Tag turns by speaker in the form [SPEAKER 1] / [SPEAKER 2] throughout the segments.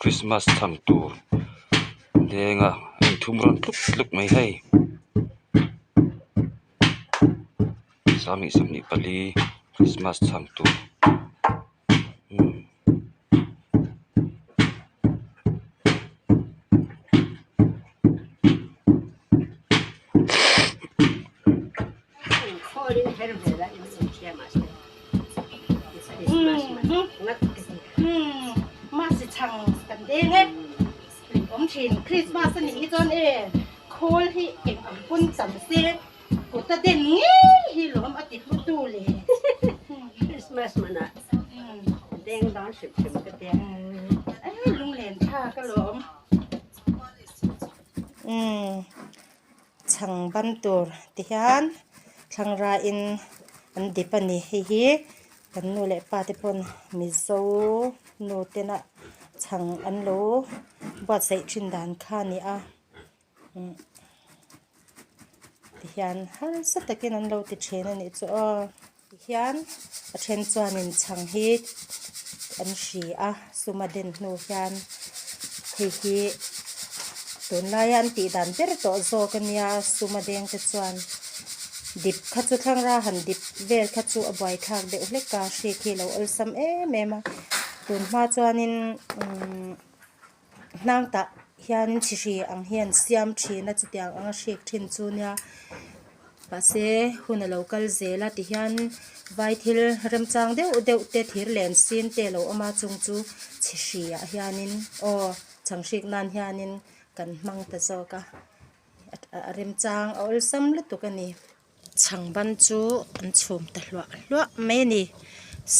[SPEAKER 1] Christmas chhan tur denga a inthum rawn tluk tluk mai hei sanghnih sawmhnih pali Christmas chhan tur umm.
[SPEAKER 2] Masi chhang kan deng e awm thin Christmas a nih hi chuan e khawl hi eng ang pawn tam se kut a den ngei hi lawm a ti hlu tu le
[SPEAKER 3] Christmas manah deng dawn hrim hrim ka tia
[SPEAKER 2] lunglen tha ka lawm umm. Chhang ban tur ti hian thlangra in an dip a ni hei hi kan nu leh pa te pawn mizo nu tena chhang an lo buatsaih thin dan kha a ni a umm ti hian harsa takin an lo ti thin a nih chu aw ti hian a then chuanin chhang hi an hri a suma den hnu hian hei hi tunlaia an tih dan ber tawh zawk a nia suma deng te chuan dip kha chu thlangra han dip vel kha chu a buaithlak deuh hlek a hrik hi a lo awlsam em em a tun hma chuanin umm hnang tah hianin chhi ang hi an siam thin a chutiang anga hrik thin chu nia mahse hun a lo kal zel a tihian vai thil remchang deuh deuh te thir len sin te a lo awm a chung chu chhi hri ah hianin aw chhang hrik nan hianin kan hmang ta zawk a a remchang a awlsam lutuk a ni. Chhang ban chu an chhum ta hluah hluah mai a ni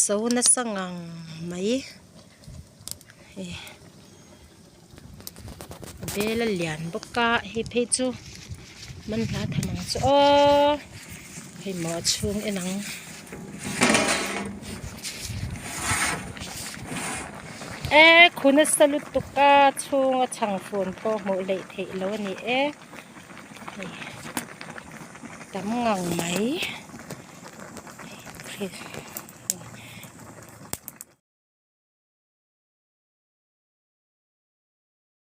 [SPEAKER 2] so nasa ngang mai hei bel a lian bawk a hei phei chu man hla tham ang chu aw hei maw a chhung en ang. E khu nasa lutuk a chhunga chhang fun pawh hmuh hleih theih loh a ni e. Hei tam ngang mai.